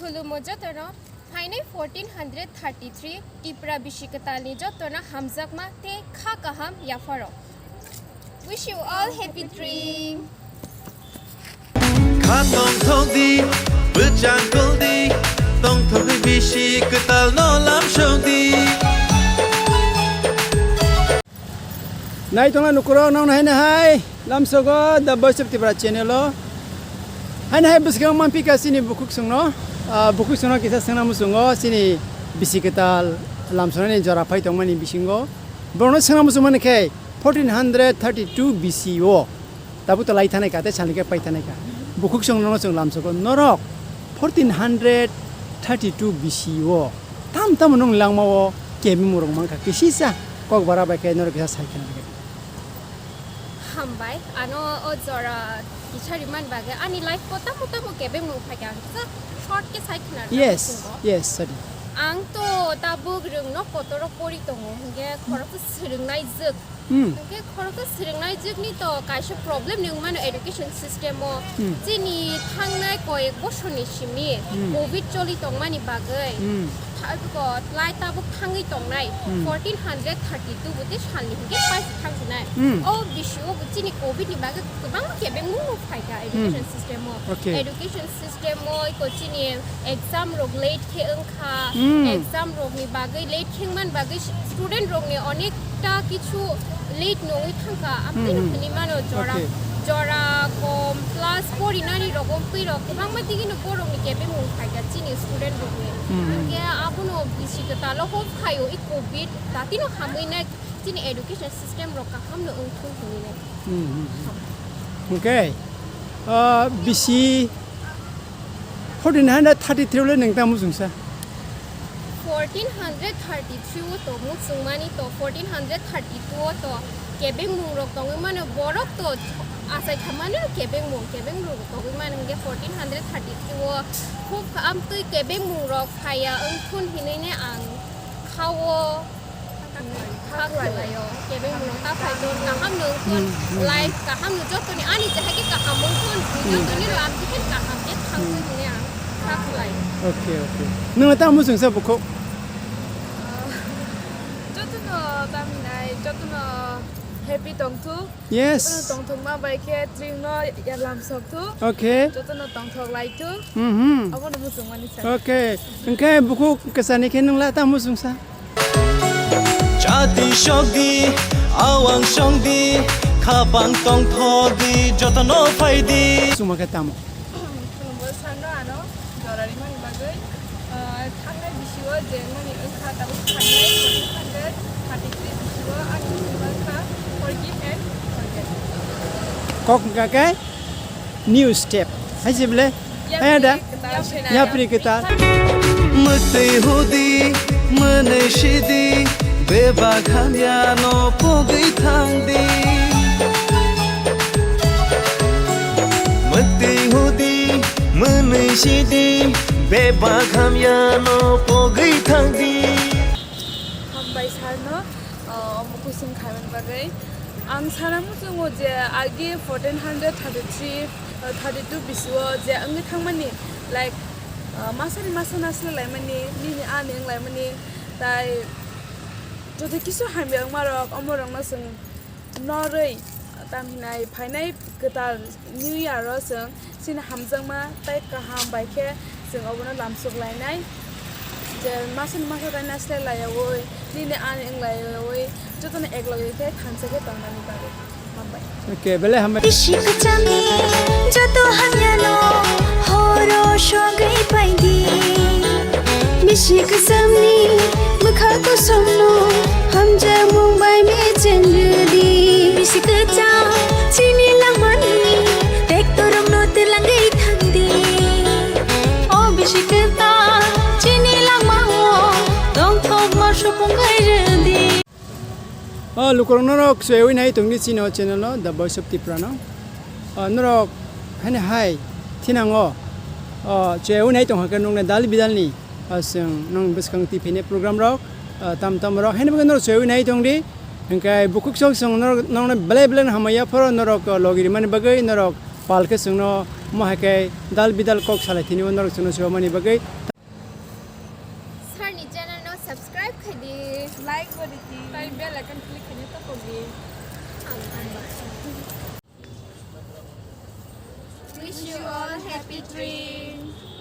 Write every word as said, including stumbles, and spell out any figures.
Khulumo jotono, phainai fourteen hundred thirty-three Tipra bisi kwtalni jotono hamjakma tei kha kaham yapharo. Wish you all happy dream. Kha tongthok di, bwchang kol di, tongthok di bisi kwtal no lamsok di. Nai tongna nukurok nong nai nai hai lamsogo The Voice of Tripura channel o. Hai nai hai bwskango manpika chini bukhuk songno. Ah, bukhuk songno kisa swngna muchungo chini bisi kwtal lamsonani jora phai tongmani bisingo. Borokno swngna muchungmani khe fourteen hundred thirty-two B C o. Tabuk to lai thanai ka, tei salni khe pai thanai ka. Bukhuk song nono chwng lamsogo, norok fourteen hundred thirty-two B C o tam tamo nwng langma o kebengmung rok mankha, kisisa kok bara bai khe norok kisa sai khna rwgwi. Hambai, ano o jora kisa rimani bagwi ani life o tamo tamo kebengmung phaikha, ang kisa short khe sai khna rwgwi. Yes, yes, sorry. Ang to tabuk rwngno kotoro pori tongo, hwnkhe khoroksa swrwngnai jwk. Hmm. Hwnkhe khoroksa swrwngnai jwkni to kaisa problem ni wngmano education system o. Hmm. Chini thangnai koyek bosorni simi Hmm. covid choli tongmani bagwi Hmm. tha-, ko lai tabuk thangwi tongnai Hmm. fourteen hundred thirty-two bo tei salni hwnkhe paisa thangsinai. Hmm. O bisio bo chini covid ni bagwi kwbangma kebengmung no phaikha education Hmm. system o. Okay. Education system o iko chini exam rok late khe wngkha, Hmm. exam rokni bagwi late khengmani bagwi student rokni onekta kichu late nongwi thangkha, amtwino Hmm, hmm. hinwi mano jora, Okay. jora kom class porinani rok wngtwi rok kwbangma digino borokni kebengmung phaikha chini student rokni. Hmm, hmm. Hwnkhe abono bisi kwtalo hope khaio i covid datino hamwi nai chini education system rok kahamno wngthung hinwi nai. Hmm, hmm, hmm. Hwnkhe, ah, bisi fourteen hundred thirty-three le nwng tamo chwngsa? Fourteen hundred thirty-three o to muchungmani to, fourteen hundred thirty-two o to kebengmung rok tongwi mano, borok to achai kha mano kebengmung, kebengmung rok tongwi mano hwnkhe fourteen hundred thirty-three o khub amtwi kebengmung rok phaiya wngthun hinwi ne ang khao. Kha khlaio, kebengmung ta phai ton, kaham no ton, Hmm, hmm, life kaham no jotoni ani jahai khe kaham wng ton, Hmm. jotoni ro amtwi khe kaham khe thang Hmm. ton hwnwi ang kha khlai. Okay, okay. Nwng tamo chwngsa bukhuk? Ah, jotono tamhinai, jotono happy tongthuk. Yes. Jotono tongthokma bai khe tring no ya lamsok thuk. Okay. Jotono tongthok lai thuk. Mhm. Abono muchungmani sa. Okay. Hwnkhe bukhuk kwchani khe nwng la tamo chwngsa? Chati sokdi, awang songdi, khapang tongthokdi, jotono phaidi. Chuma khe tamo? Khulumbo sarno ano jora rimani bagwi, ah, thangnai bisio je mani wngkha tabuk thangnai fourteen hundred thirty-three bisio ani wngkha forgive and forget. Kok hwnkha khe new step. Hai se bole? Yapri Hai ada? kwtal. Yapri kwtal. Mwtwi hudi, mwnwi sidi, bebak hamya no pogwi thangdi. Mwtwi hudi, mwnwi sidi, bebak hamya no pogwi thangdi. Hambai sarno, ah, omo kusum khaimani bagwi. Ang sana muchungo je agi fourteen hundred thirty-three, ah, thirty-two bisio je wngwi thangmani, like, ah, masani masa nasle laimani, nini ani wng laimani, tai joto kisu hamya wngmarok, omorokno chwng norwi, tamhinai phainai kwtal New Year o chwng chini hamjakma tei kaham bai khe chwng obono lamsok lainai. Je masani masa tai naslai laiyaui, nini ani wng laiyaui, jotono ek loge khe thansa khe tongnani bagwi. Hambai. Okay, belai hambai. Bisi kwchangni joto hamyano horo sogwi paidi. Bisi kwchangni bwkha kosom no hamjakmung bai mecheng rwdi. Bisi kwchang chini langmani tektorokno twlangwi thangdi. O bisi kwtal chini langmao tongthokma supung gai rwdi. O lukurok norok chwewui nai tongdi chini o channel o The Voice of Tripura no. O norok haino hai thinango o chwewui nai tongkha khe nuknai dal bidal ni. Ah, chwng nong bwskang twi phainai program rok, ah, tam tam rok haino bagwi norok chwewui nai tongdi. Hwnkhe bukhuk sok chwng norok, norokno belai belai no hamya phoro norok, ah, logi rimani bagwi norok pal khe chwngno Omo hai khe dal bidal kok salai thini o norok chwngno swmani bagwi. Sir ni channel no subscribe khai di. Like bo ridi. Tai bell icon click khai di to kogi. Wish you all happy dreams.